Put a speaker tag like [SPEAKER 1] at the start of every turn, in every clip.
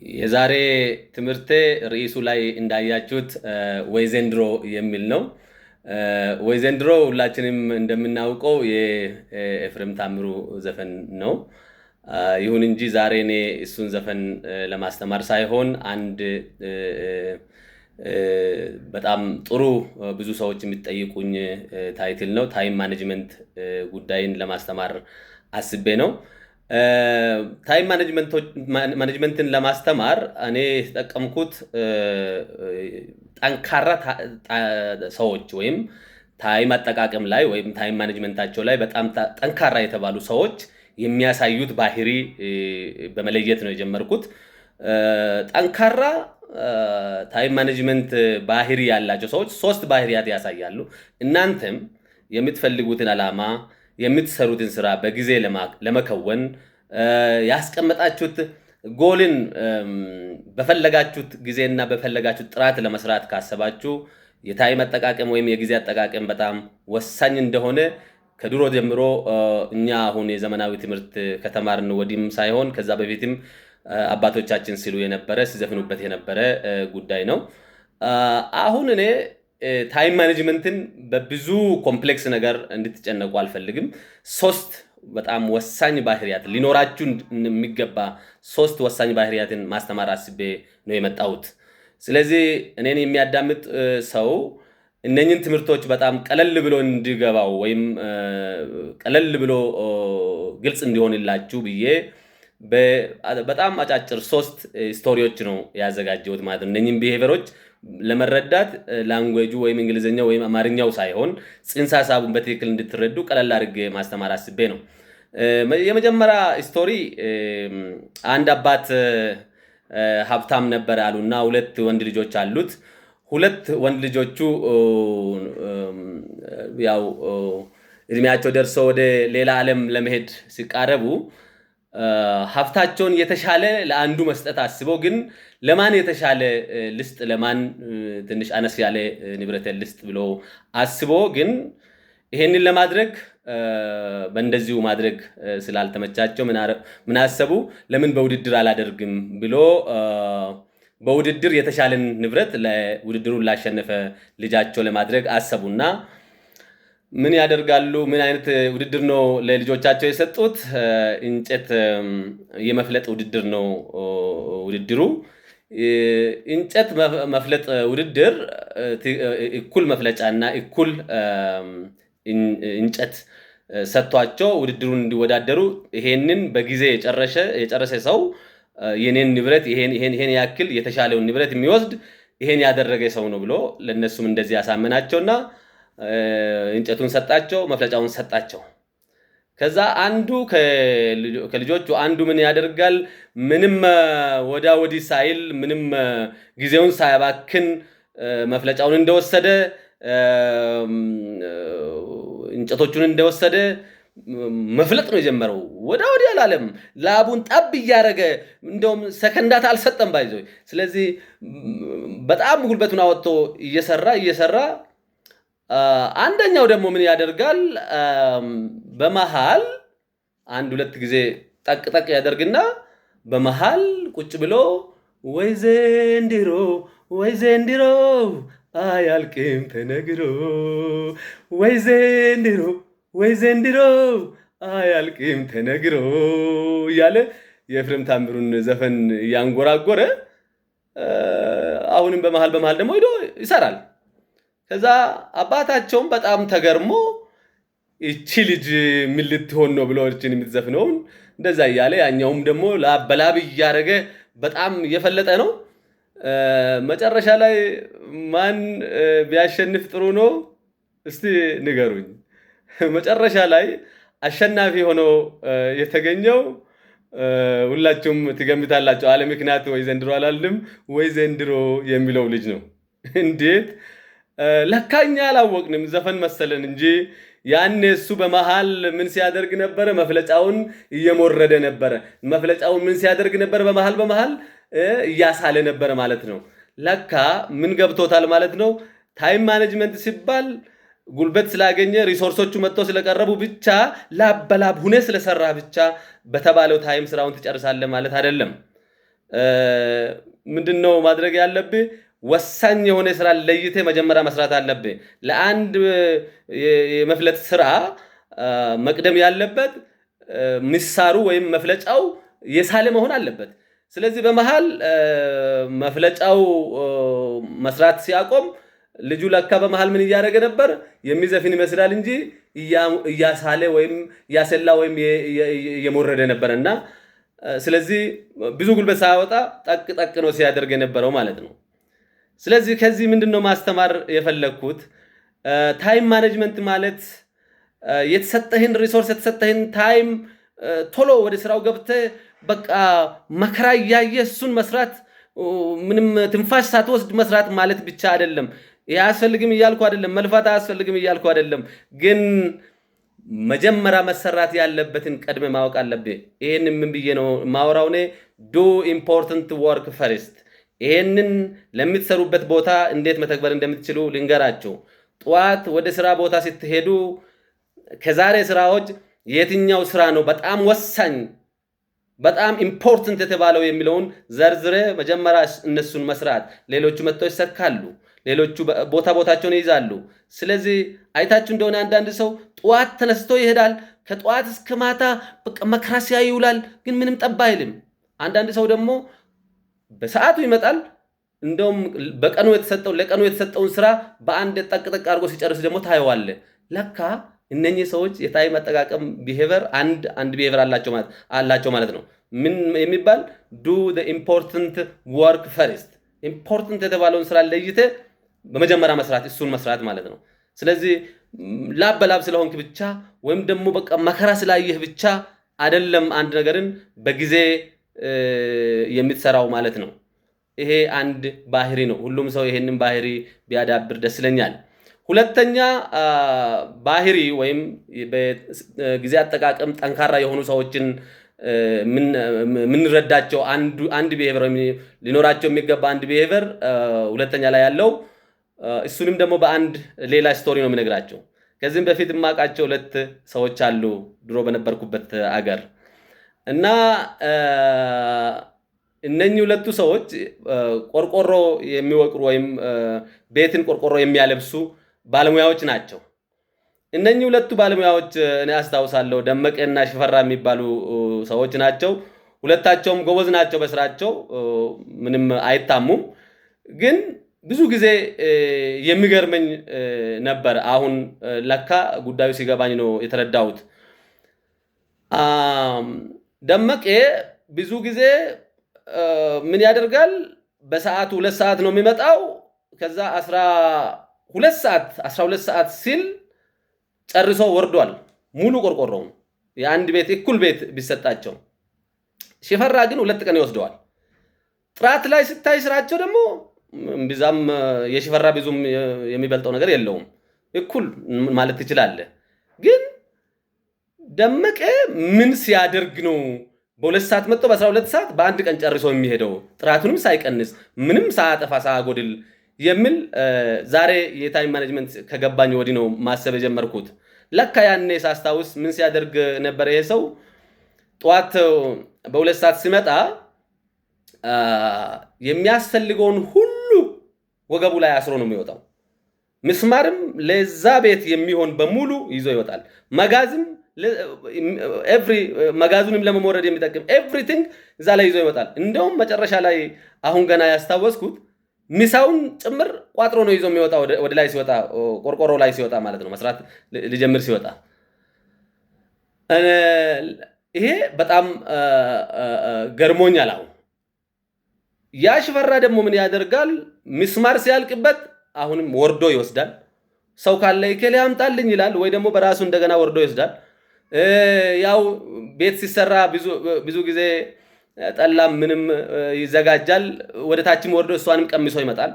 [SPEAKER 1] የዛሬ ትምህርቴ ርዕሱ ላይ እንዳያችሁት ወይ ዘንድሮ የሚል ነው። ወይ ዘንድሮ ሁላችንም እንደምናውቀው የኤፍሬም ታምሩ ዘፈን ነው። ይሁን እንጂ ዛሬ እኔ እሱን ዘፈን ለማስተማር ሳይሆን አንድ በጣም ጥሩ ብዙ ሰዎች የሚጠይቁኝ title ነው። Time management ጉዳይን ለማስተማር አስቤ ነው። Time management ን ለማስተማር እኔ የተጠቀምኩት ጠንካራ ሰዎች ወይም time አጠቃቀም ላይ ወይም time management ኣቸው ላይ በጣም ጠንካራ የተባሉ ሰዎች የሚያሳዩት ባህሪ በመለየት ነው የጀመርኩት። ጠንካራ time management ባህሪ ያላቸው ሰዎች ሶስት ባህሪያት ያሳያሉ። እናንተም የምትፈልጉትን ዓላማ፣ የምትሰሩትን ስራ በጊዜ ለመከወን፣ ያስቀመጣችሁት ጎልን በፈለጋችሁት ጊዜና በፈለጋችሁት ጥራት ለመስራት ካሰባችሁ የ time አጠቃቀም ወይም የጊዜ አጠቃቀም በጣም ወሳኝ እንደሆነ ከድሮ ጀምሮ እኛ አሁን የዘመናዊ ትምህርት ከተማርን ወዲህም ሳይሆን ከዛ በፊትም አባቶቻችን ሲሉ የነበረ፣ ሲዘፍኑበት የነበረ ጉዳይ ነው። አሁን እኔ time management ን በብዙ complex ነገር እንድትጨነቁ አልፈልግም። ሶስት በጣም ወሳኝ ባህሪያት ሊኖራችሁ የሚገባ ሶስት ወሳኝ ባህሪያትን ማስተማር አስቤ ነው የመጣሁት። ስለዚህ እኔን የሚያዳምጥ ሰው እነኝን ትምህርቶች በጣም ቀለል ብሎ እንዲገባው ወይም ቀለል ብሎ ግልጽ እንዲሆንላችሁ ብዬ በጣም አጫጭር ሶስት story ዎች ነው ያዘጋጀሁት ማለት ነው። እነኝን behavior ኦች ለመረዳት language ኡ ወይም እንግሊዝኛው ወይም አማርኛው ሳይሆን ጽንሰ ሀሳቡን በትክክል እንድትረዱ ቀለል አድርጌ ማስተማር አስቤ ነው። የመጀመሪያ story አንድ አባት ሀብታም ነበር አሉና ሁለት ወንድ ልጆች አሉት። ሁለት ወንድ ልጆቹ ያው እድሜያቸው ደርሶ ወደ ሌላ ዓለም ለመሄድ ሲቃረቡ ሀብታቸውን የተሻለ ለአንዱ መስጠት አስበው ግን ለማን የተሻለ ልስጥ፣ ለማን ትንሽ አነስ ያለ ንብረት ልስጥ ብሎ አስቦ ግን ይሄንን ለማድረግ በእንደዚሁ ማድረግ ስላልተመቻቸው ምን አሰቡ? ለምን በውድድር አላደርግም ብሎ በውድድር የተሻለን ንብረት ለውድድሩን ላሸነፈ ልጃቸው ለማድረግ አሰቡና ምን ያደርጋሉ? ምን አይነት ውድድር ነው ለልጆቻቸው የሰጡት? እንጨት የመፍለጥ ውድድር ነው ውድድሩ። እንጨት መፍለጥ ውድድር እኩል መፍለጫና እኩል እንጨት ሰጥቷቸው ውድድሩን እንዲወዳደሩ፣ ይሄንን በጊዜ የጨረሰ ሰው የኔን ንብረት ይሄን ይሄን ይሄን ያክል የተሻለውን ንብረት የሚወስድ ይሄን ያደረገ ሰው ነው ብሎ ለነሱም እንደዚህ ያሳመናቸውና እንጨቱን ሰጣቸው፣ መፍለጫውን ሰጣቸው። ከዛ አንዱ ከልጆቹ አንዱ ምን ያደርጋል? ምንም ወዲያ ወዲህ ሳይል፣ ምንም ጊዜውን ሳያባክን መፍለጫውን እንደወሰደ፣ እንጨቶቹን እንደወሰደ መፍለጥ ነው የጀመረው። ወዲያ ወዲህ አላለም። ላቡን ጠብ እያደረገ እንደውም ሰከንዳት አልሰጠም by the way። ስለዚህ በጣም ጉልበቱን አወጥቶ እየሰራ እየሰራ አንደኛው ደግሞ ምን ያደርጋል? በመሃል አንድ ሁለት ጊዜ ጠቅ ጠቅ ያደርግና በመሃል ቁጭ ብሎ ወይ ዘንድሮ፣ ወይ ዘንድሮ አያልቅም ተነግሮ፣ ወይ ዘንድሮ፣ ወይ ዘንድሮ አያልቅም ተነግሮ እያለ የኤፍሬም ታምሩን ዘፈን እያንጎራጎረ አሁንም በመሃል በመሃል ደግሞ ሄዶ ይሰራል። ከዛ አባታቸውም በጣም ተገርሞ ይቺ ልጅ ምን ልትሆን ነው ብሎ እችን የምትዘፍነውን እንደዛ እያለ ያኛውም ደግሞ ላብ በላብ እያደረገ በጣም እየፈለጠ ነው። መጨረሻ ላይ ማን ቢያሸንፍ ጥሩ ነው? እስቲ ንገሩኝ። መጨረሻ ላይ አሸናፊ ሆኖ የተገኘው ሁላችሁም ትገምታላችሁ። አለ ምክንያት ወይ ዘንድሮ አላልንም፣ ወይ ዘንድሮ የሚለው ልጅ ነው። እንዴት? ለካ እኛ አላወቅንም፣ ዘፈን መሰለን እንጂ ያኔ እሱ በመሃል ምን ሲያደርግ ነበረ? መፍለጫውን እየሞረደ ነበረ። መፍለጫውን ምን ሲያደርግ ነበረ? በመሃል በመሃል እያሳለ ነበረ ማለት ነው። ለካ ምን ገብቶታል ማለት ነው። Time management ሲባል ጉልበት ስላገኘ፣ resource ኦቹ መጥተው ስለቀረቡ ብቻ፣ ላብ በላብ ሁነህ ስለሰራህ ብቻ በተባለው time ስራውን ትጨርሳለህ ማለት አይደለም። ምንድን ነው ማድረግ ያለብህ? ወሳኝ የሆነ ስራ ለይተህ መጀመሪያ መስራት አለብህ። ለአንድ የመፍለጥ ስራ መቅደም ያለበት ምሳሩ ወይም መፍለጫው የሳለ መሆን አለበት። ስለዚህ በመሃል መፍለጫው መስራት ሲያቆም ልጁ ለካ በመሃል ምን እያደረገ ነበር? የሚዘፍን ይመስላል እንጂ እያሳለ ወይም እያሰላ ወይም እየሞረደ ነበር። እና ስለዚህ ብዙ ጉልበት ሳያወጣ ጠቅ ጠቅ ነው ሲያደርግ የነበረው ማለት ነው። ስለዚህ ከዚህ ምንድን ነው ማስተማር የፈለግኩት? Time management ማለት የተሰጠህን resource፣ የተሰጠህን time ቶሎ ወደ ስራው ገብተህ በቃ መከራ እያየህ እሱን መስራት፣ ምንም ትንፋሽ ሳትወስድ መስራት ማለት ብቻ አይደለም። ይህ አያስፈልግም እያልኩ አይደለም። መልፋት አያስፈልግም እያልኩ አይደለም። ግን መጀመሪያ መሰራት ያለበትን ቀድመህ ማወቅ አለብህ። ይህን ምን ብዬ ነው ማወራው እኔ? Do important work first። ይሄንን ለምትሰሩበት ቦታ እንዴት መተግበር እንደምትችሉ ልንገራችሁ። ጠዋት ወደ ስራ ቦታ ስትሄዱ ከዛሬ ስራዎች የትኛው ስራ ነው በጣም ወሳኝ፣ በጣም important የተባለው የሚለውን ዘርዝረህ መጀመሪያ እነሱን መስራት። ሌሎቹ መጥተው ይሰካሉ። ሌሎቹ ቦታ ቦታቸውን ይይዛሉ። ስለዚህ አይታችሁ እንደሆነ አንዳንድ ሰው ጠዋት ተነስቶ ይሄዳል። ከጠዋት እስከ ማታ በቃ መከራ ሲያይ ይውላል፣ ግን ምንም ጠብ አይልም። አንዳንድ ሰው ደግሞ በሰዓቱ ይመጣል። እንደውም በቀኑ የተሰጠው ለቀኑ የተሰጠውን ስራ በአንድ ጠቅ ጠቅ አድርጎ ሲጨርስ ደግሞ ታየዋለህ። ለካ እነኚህ ሰዎች የ time አጠቃቀም behavior አንድ አንድ behavior አላቸው ማለት ነው። ምን የሚባል? Do important work first። Important የተባለውን ስራ ለይተህ በመጀመሪያ መስራት፣ እሱን መስራት ማለት ነው። ስለዚህ ላብ በላብ ስለሆንክ ብቻ ወይም ደግሞ በቃ መከራ ስላየህ ብቻ አይደለም አንድ ነገርን በጊዜ የምትሰራው ማለት ነው። ይሄ አንድ ባህሪ ነው። ሁሉም ሰው ይሄንን ባህሪ ቢያዳብር ደስ ይለኛል። ሁለተኛ ባህሪ ወይም በጊዜ አጠቃቀም ጠንካራ የሆኑ ሰዎችን የምንረዳቸው አንድ behavior ወይም ሊኖራቸው የሚገባ አንድ behavior ሁለተኛ ላይ ያለው፣ እሱንም ደግሞ በአንድ ሌላ story ነው የምነግራችሁ። ከዚህም በፊት የማውቃቸው ሁለት ሰዎች አሉ ድሮ በነበርኩበት አገር። እና እነኚህ ሁለቱ ሰዎች ቆርቆሮ የሚወቅሩ ወይም ቤትን ቆርቆሮ የሚያለብሱ ባለሙያዎች ናቸው። እነኚህ ሁለቱ ባለሙያዎች እኔ አስታውሳለሁ፣ ደመቀና ሽፈራ የሚባሉ ሰዎች ናቸው። ሁለታቸውም ጎበዝ ናቸው በስራቸው፣ ምንም አይታሙም። ግን ብዙ ጊዜ የሚገርመኝ ነበር። አሁን ለካ ጉዳዩ ሲገባኝ ነው የተረዳሁት። ደመቄ ብዙ ጊዜ ምን ያደርጋል? በሰዓቱ 2 ሰዓት ነው የሚመጣው። ከዛ 12 ሰዓት 12 ሰዓት ሲል ጨርሶ ወርዷል። ሙሉ ቆርቆሮውን የአንድ ቤት እኩል ቤት ቢሰጣቸው። ሽፈራ ግን 2 ቀን ይወስደዋል። ጥራት ላይ ስታይ ስራቸው ደግሞ እምብዛም የሽፈራ ብዙም የሚበልጠው ነገር የለውም። እኩል ማለት ትችላለህ። ግን ደመቀ ምን ሲያደርግ ነው በ2 ሰዓት መጥቶ በ12 ሰዓት በአንድ ቀን ጨርሶ የሚሄደው፣ ጥራቱንም ሳይቀንስ፣ ምንም ሳያጠፋ፣ ሳያጎድል የሚል ዛሬ የ time management ከገባኝ ወዲህ ነው ማሰብ የጀመርኩት። ለካ ያኔ ሳስታውስ ምን ሲያደርግ ነበር ይሄ ሰው? ጠዋት በ2 ሰዓት ሲመጣ የሚያስፈልገውን ሁሉ ወገቡ ላይ አስሮ ነው የሚወጣው። ምስማርም ለዛ ቤት የሚሆን በሙሉ ይዞ ይወጣል። መጋዝም every መጋዙንም ለመሞረድ የሚጠቅም everything እዛ ላይ ይዞ ይወጣል። እንደውም መጨረሻ ላይ አሁን ገና ያስታወስኩት ምሳውን ጭምር ቋጥሮ ነው ይዞ የሚወጣ፣ ወደ ላይ ሲወጣ፣ ቆርቆሮ ላይ ሲወጣ ማለት ነው፣ መስራት ሊጀምር ሲወጣ። ይሄ በጣም ገርሞኛል። አሁን ያ ሽፈራ ደግሞ ምን ያደርጋል? ምስማር ሲያልቅበት አሁንም ወርዶ ይወስዳል። ሰው ካለ እከሌ አምጣልኝ ይላል፣ ወይ ደግሞ በራሱ እንደገና ወርዶ ይወስዳል። ያው ቤት ሲሰራ ብዙ ጊዜ ጠላም ምንም ይዘጋጃል። ወደ ታችም ወርዶ እሷንም ቀምሶ ይመጣል።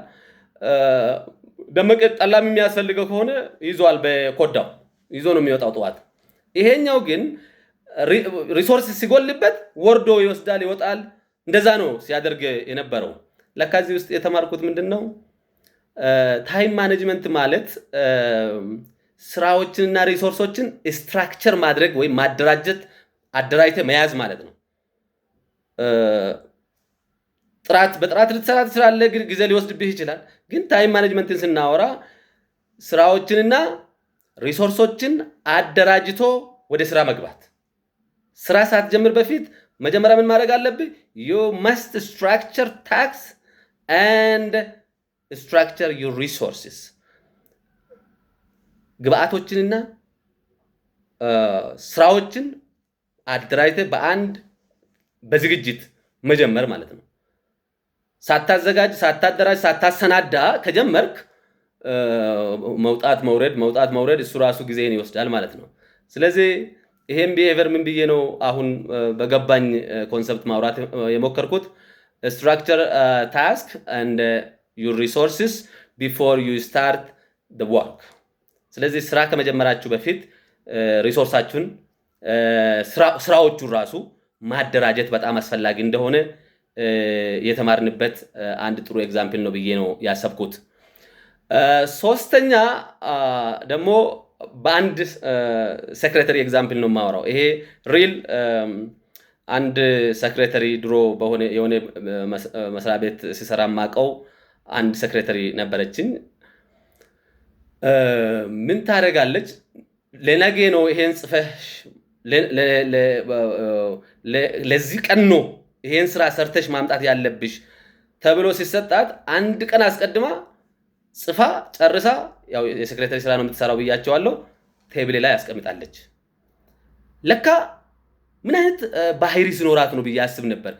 [SPEAKER 1] ደመቀ ጠላም የሚያስፈልገው ከሆነ ይዟል፣ በኮዳው ይዞ ነው የሚወጣው ጠዋት። ይሄኛው ግን resource ሲጎልበት ወርዶ ይወስዳል፣ ይወጣል። እንደዛ ነው ሲያደርግ የነበረው። ለካ እዚህ ውስጥ የተማርኩት ምንድን ነው? Time management ማለት ስራዎችንና resource ኦችን structure ማድረግ ወይም ማደራጀት፣ አደራጅተህ መያዝ ማለት ነው። ጥራት በጥራት ልትሰራ ትችላለህ፣ ግን ጊዜ ሊወስድብህ ይችላል። ግን time management ን ስናወራ ስራዎችንና resource ኦችን አደራጅቶ ወደ ስራ መግባት። ስራ ሳትጀምር በፊት መጀመሪያ ምን ማድረግ አለብህ? You must structure tasks and structure your resources። ግብአቶችንና ስራዎችን አደራጅተህ በአንድ በዝግጅት መጀመር ማለት ነው። ሳታዘጋጅ፣ ሳታደራጅ፣ ሳታሰናዳ ከጀመርክ መውጣት መውረድ፣ መውጣት መውረድ፣ እሱ ራሱ ጊዜን ይወስዳል ማለት ነው። ስለዚህ ይሄን behavior ምን ብዬ ነው አሁን በገባኝ concept ማውራት የሞከርኩት? Structure task and your resources before you start the work። ስለዚህ ስራ ከመጀመራችሁ በፊት resource ኣችሁን፣ ስራዎቹን ራሱ ማደራጀት በጣም አስፈላጊ እንደሆነ የተማርንበት አንድ ጥሩ example ነው ብዬ ነው ያሰብኩት። ሶስተኛ ደግሞ በአንድ secretary example ነው የማወራው። ይሄ real አንድ secretary ድሮ በሆነ የሆነ መስሪያ ቤት ሲሰራ የማውቀው አንድ secretary ነበረችኝ። ምን ታደርጋለች? ለነገ ነው ይሄን ጽፈሽ፣ ለዚህ ቀን ነው ይሄን ስራ ሰርተሽ ማምጣት ያለብሽ ተብሎ ሲሰጣት አንድ ቀን አስቀድማ ጽፋ ጨርሳ፣ ያው የ secretary ስራ ነው የምትሰራው ብያችኋለሁ፣ table ኤ ላይ አስቀምጣለች። ለካ ምን አይነት ባህሪ ሲኖራት ነው ብዬ አስብ ነበር።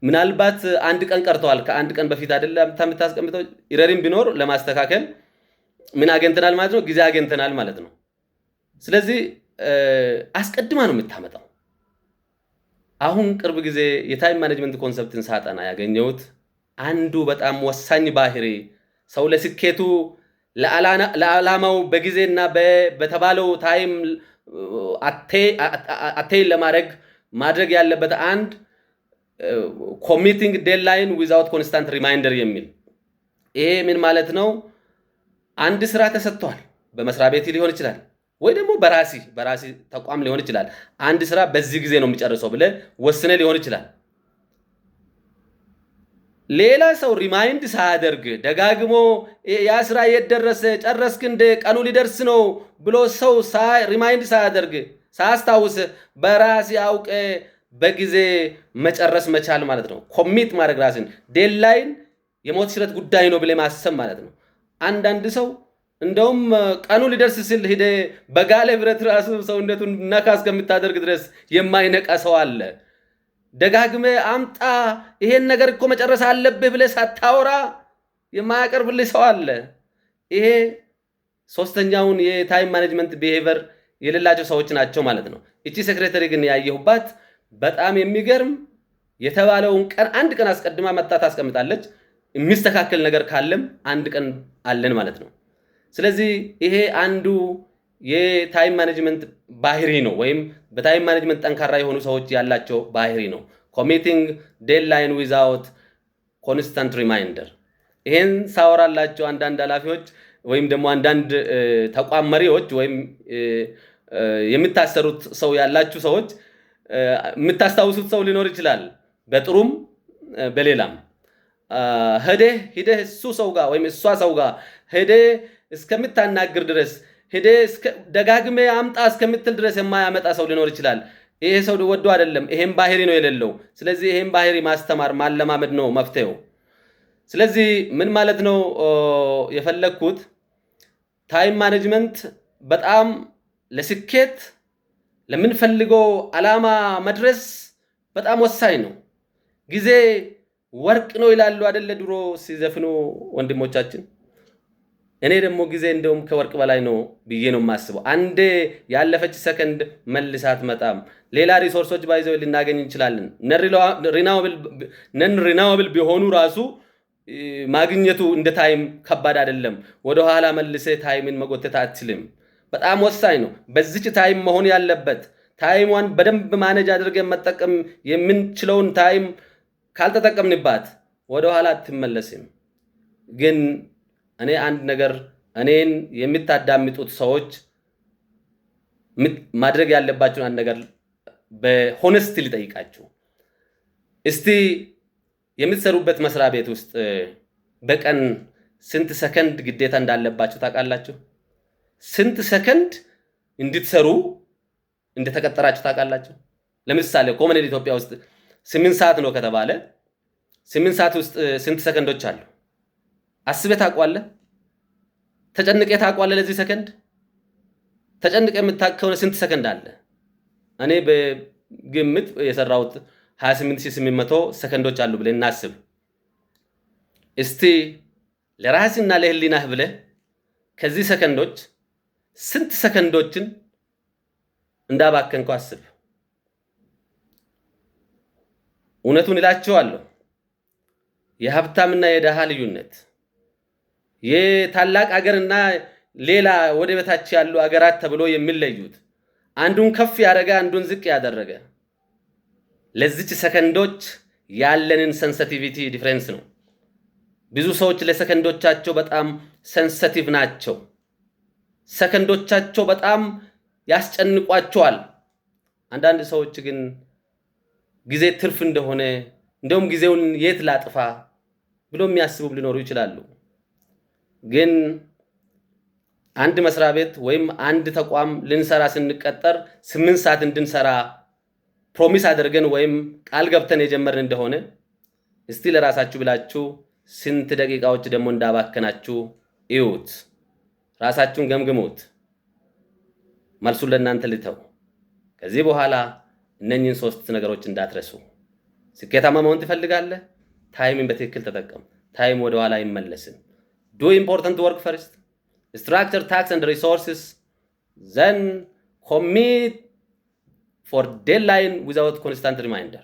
[SPEAKER 1] ምናልባት አንድ ቀን ቀርተዋል። ከአንድ ቀን በፊት አይደለም የምታስቀምጠው። Error ም ቢኖር ለማስተካከል ምን አግኝተናል ማለት ነው? ጊዜ አግኝተናል ማለት ነው። ስለዚህ አስቀድማ ነው የምታመጣው። አሁን ቅርብ ጊዜ የ time management concept ን ሳጠና ያገኘሁት አንዱ በጣም ወሳኝ ባህሪ፣ ሰው ለስኬቱ ለዓላማው በጊዜና በተባለው time attain ለማድረግ ማድረግ ያለበት አንድ committing deadline without constant reminder የሚል። ይሄ ምን ማለት ነው? አንድ ስራ ተሰጥቷል። በመስሪያ ቤት ሊሆን ይችላል ወይ ደግሞ በራሲ ተቋም ሊሆን ይችላል። አንድ ስራ በዚህ ጊዜ ነው የሚጨርሰው ብለህ ወስነህ ሊሆን ይችላል። ሌላ ሰው remind ሳያደርግ ደጋግሞ ያ ስራ የት ደረሰ፣ ጨረስክ እንደ፣ ቀኑ ሊደርስ ነው ብሎ ሰው remind ሳያደርግ፣ ሳያስታውስ በራሴ አውቄ በጊዜ መጨረስ መቻል ማለት ነው። Commit ማድረግ፣ ራስን deadline የሞት ሽረት ጉዳይ ነው ብለህ ማሰብ ማለት ነው። አንዳንድ ሰው እንደውም ቀኑ ሊደርስ ሲል ሂደ በጋለ ብረት ራሱ ሰውነቱን ነካ እስከምታደርግ ድረስ የማይነቃ ሰው አለ። ደጋግመህ አምጣ፣ ይሄን ነገር እኮ መጨረስ አለብህ ብለህ ሳታወራ የማያቀርብልህ ሰው አለ። ይሄ ሶስተኛውን የ time management behavior የሌላቸው ሰዎች ናቸው ማለት ነው። እቺ secretary ግን ያየሁባት በጣም የሚገርም፣ የተባለውን ቀን አንድ ቀን አስቀድማ መጣ ታስቀምጣለች። የሚስተካከል ነገር ካለም አንድ ቀን አለን ማለት ነው። ስለዚህ ይሄ አንዱ የ time management ባህሪ ነው፣ ወይም በ time management ጠንካራ የሆኑ ሰዎች ያላቸው ባህሪ ነው። Committing deadline without constant reminder። ይሄን ሳወራላቸው አንዳንድ ኃላፊዎች ወይም ደግሞ አንዳንድ ተቋም መሪዎች ወይም የምታሰሩት ሰው ያላችሁ ሰዎች የምታስታውሱት ሰው ሊኖር ይችላል። በጥሩም በሌላም ሄደህ ሂደህ እሱ ሰው ጋር ወይም እሷ ሰው ጋር ሄደህ እስከምታናግር ድረስ፣ ሄደህ ደጋግመህ አምጣ እስከምትል ድረስ የማያመጣ ሰው ሊኖር ይችላል። ይሄ ሰው ወዶ አይደለም፣ ይሄን ባህሪ ነው የሌለው። ስለዚህ ይሄን ባህሪ ማስተማር ማለማመድ ነው መፍትሄው። ስለዚህ ምን ማለት ነው የፈለግኩት፣ time management በጣም ለስኬት፣ ለምንፈልገው ዓላማ መድረስ በጣም ወሳኝ ነው። ጊዜ ወርቅ ነው ይላሉ አደለ ድሮ ሲዘፍኑ ወንድሞቻችን። እኔ ደግሞ ጊዜ እንደውም ከወርቅ በላይ ነው ብዬ ነው የማስበው። አንዴ ያለፈች ሰከንድ መልሳ አትመጣም። ሌላ resource ኦች by the way ልናገኝ እንችላለን። Non renewable ቢሆኑ ራሱ ማግኘቱ እንደ time ከባድ አይደለም። ወደኋላ መልሰህ time ን መጎተት አትችልም። በጣም ወሳኝ ነው። በዚች time መሆን ያለበት time ሟን በደንብ manage አድርገን መጠቀም የምንችለውን time ካልተጠቀምንባት ወደኋላ አትመለስም። ግን እኔ አንድ ነገር እኔን የምታዳምጡት ሰዎች ማድረግ ያለባችሁን አንድ ነገር በ honesty ልጠይቃችሁ። እስቲ የምትሰሩበት መስሪያ ቤት ውስጥ በቀን ስንት ሰከንድ ግዴታ እንዳለባችሁ ታውቃላችሁ? ስንት ሰከንድ እንድትሰሩ እንደተቀጠራችሁ ታውቃላችሁ? ለምሳሌ common ኢትዮጵያ ውስጥ 8 ሰዓት ነው ከተባለ 8 ሰዓት ውስጥ ስንት ሰከንዶች አሉ? አስበህ ታውቃለህ? ተጨንቀህ ታውቃለህ? ለዚህ ሰከንድ ተጨንቀህ የምታውቅ ከሆነ ስንት ሰከንድ አለ? እኔ በግምት የሰራሁት 28,800 ሰከንዶች አሉ ብለን እናስብ። እስቲ ለራስህና ለህሊናህ ብለህ ከዚህ ሰከንዶች ስንት ሰከንዶችን እንዳባከንከው አስብ። እውነቱን እላችኋለሁ፣ የሀብታምና የድሃ ልዩነት፣ የታላቅ አገርና ሌላ ወደ በታች ያሉ አገራት ተብሎ የሚለዩት፣ አንዱን ከፍ ያደረገ አንዱን ዝቅ ያደረገ ለዚች ሰከንዶች ያለንን sensitivity difference ነው። ብዙ ሰዎች ለሰከንዶቻቸው በጣም sensitive ናቸው። ሰከንዶቻቸው በጣም ያስጨንቋቸዋል። አንዳንድ ሰዎች ግን ጊዜ ትርፍ እንደሆነ፣ እንደውም ጊዜውን የት ላጥፋ ብሎ የሚያስቡም ሊኖሩ ይችላሉ። ግን አንድ መስሪያ ቤት ወይም አንድ ተቋም ልንሰራ ስንቀጠር 8 ሰዓት እንድንሰራ promise አድርገን ወይም ቃል ገብተን የጀመርን እንደሆነ እስቲ ለራሳችሁ ብላችሁ ስንት ደቂቃዎች ደግሞ እንዳባከናችሁ እዩት። ራሳችሁን ገምግሙት። መልሱን ለእናንተ ልተው። ከዚህ በኋላ እነኝህን ሶስት ነገሮች እንዳትረሱ። ስኬታማ መሆን ትፈልጋለህ? Time ን በትክክል ተጠቀም። Time ወደ ኋላ አይመለስም። Do important work first, structure tasks and resources, then commit for deadline without constant reminder።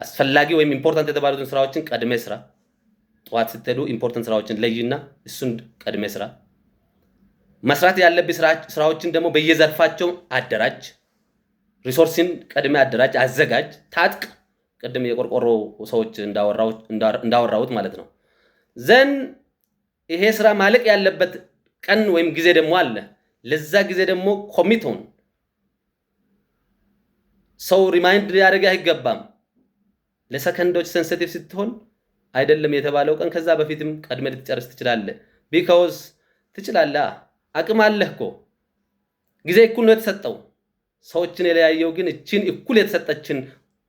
[SPEAKER 1] አስፈላጊ ወይም important የተባሉትን ስራዎችን ቀድመህ ስራ። ጠዋት ስትሄዱ important ስራዎችን ለይና እሱን ቀድመህ ስራ። መስራት ያለብህ ስራዎችን ደግሞ በየዘርፋቸው አደራጅ። Resource ን ቀድመህ አደራጅ፣ አዘጋጅ፣ ታጥቅ። ቅድም የቆርቆሮ ሰዎች እንዳወራሁት ማለት ነው። Then ይሄ ስራ ማለቅ ያለበት ቀን ወይም ጊዜ ደግሞ አለ። ለዛ ጊዜ ደግሞ commit ሁን። ሰው remind ሊያደርግህ አይገባም። ለሰከንዶች sensitive ስትሆን አይደለም የተባለው ቀን ከዛ በፊትም ቀድመህ ልትጨርስ ትችላለህ። Because ትችላለህ፣ አቅም አለህ እኮ። ጊዜ እኩል ነው የተሰጠው። ሰዎችን የለያየው ግን እችን እኩል የተሰጠችን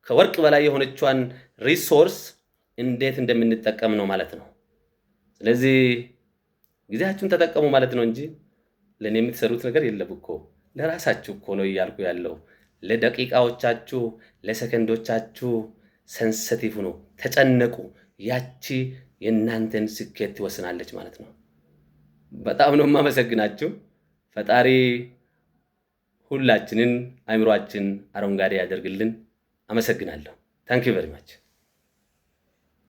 [SPEAKER 1] ከወርቅ በላይ የሆነችዋን resource እንዴት እንደምንጠቀም ነው ማለት ነው። ስለዚህ ጊዜያችሁን ተጠቀሙ ማለት ነው እንጂ ለእኔ የምትሰሩት ነገር የለም እኮ፣ ለራሳችሁ እኮ ነው እያልኩ ያለው። ለደቂቃዎቻችሁ፣ ለሰከንዶቻችሁ sensitive ሁኑ፣ ተጨነቁ። ያቺ የእናንተን ስኬት ትወስናለች ማለት ነው። በጣም ነው የማመሰግናችሁ። ፈጣሪ ሁላችንን አእምሯችን አረንጓዴ ያደርግልን። አመሰግናለሁ። Thank you very much.